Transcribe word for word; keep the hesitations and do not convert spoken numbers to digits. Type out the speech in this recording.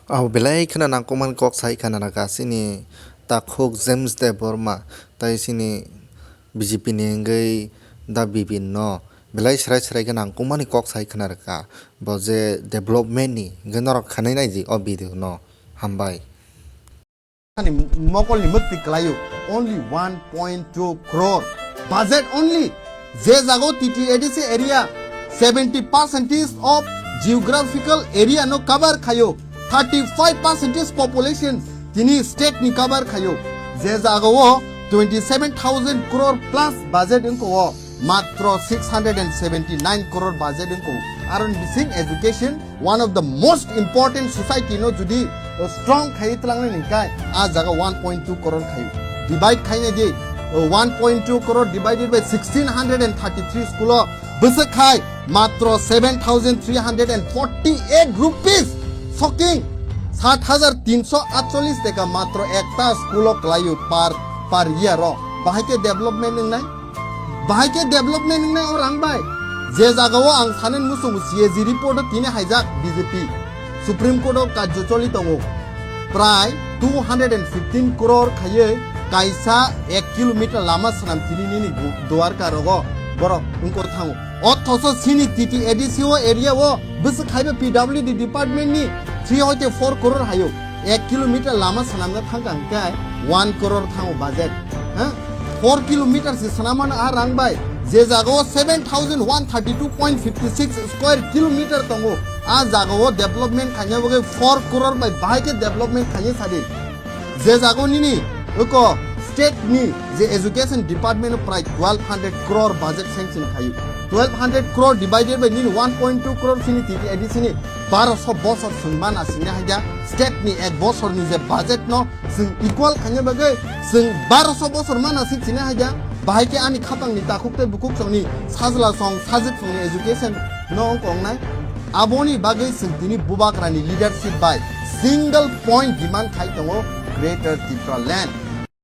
Abo belai kheno nangkukmani kok sai khna rwkha chini takhuk James Debbarma tei chini B J P ni wngwi Da Bipin no belai swrai swrai khe nangkukmani kok sai khna rwkha. Bo je development ni hwnkhe norok khanai naidi o video no. Hambai. Ani mokolni mukti kwlaio, only one point two crore budget only. Je jago T T A D C area seventy percentage of geographical area no cover khaio, thirty five percentage population tini state ni cover khaio. Je jago o twenty seven thousand crore plus budget wngko o, matro six hundred and seventy nine crore budget wngko. Aron bising education, one of the most important society no judi, uh, strong khai tlangnai ni kai, a jaga one point two crore khai. Divide khai na di, uh, one point two crore divided by sixteen hundred and thirty three school o bwswk khai matro seven thousand three hundred and forty eight rupees. Shocking. Sat hajar tinso atcholish teka matro ekta school o kwlaio per, per year o. Bahai khe development wngnai? Bahai khe development wngnai o rang bai? Je jaga o ang sanen muchungo C A G report o tini haijak B J P. Supreme Court o kajjo choli tongo. Prai two hundred and fifteen crore khaiwi kaisa ek kilometer lama swnam tini nini gu-, Dwarka rogo borok wngkor thango. Othoso chini T T A D C o area o bwswk khaiba P W D department ni three hoite four crore haio. Ek kilometer lama swnamna thangkha hwnkhe one crore thango budget. Ha? Four kilometer se swnamano a rang bai. Je jaga o seven thousand one thirty two point fifty six square kilometer tongo. A jaga o development khaina bagwi four crore bai bahai khe development khaina sadi. Je jago nini oko state ni je education department o prai twelve hundred crore budget sanction khayu. Twelve hundred crore divided by nini one point two crore sini T T A D C ni baroso bosor sung mana sini haja state ni ek bosor ni je budget no sung equal khaina bagwi sung baroso bosor mana sini haja bahai khe ani khapang ni takhuk tei bukhuk song ni sajla song sajik song ni education no wng kong nai. Aboni bagwi chwng tini Bubagrani leadership bai single point demand khai tongo Greater Tipraland.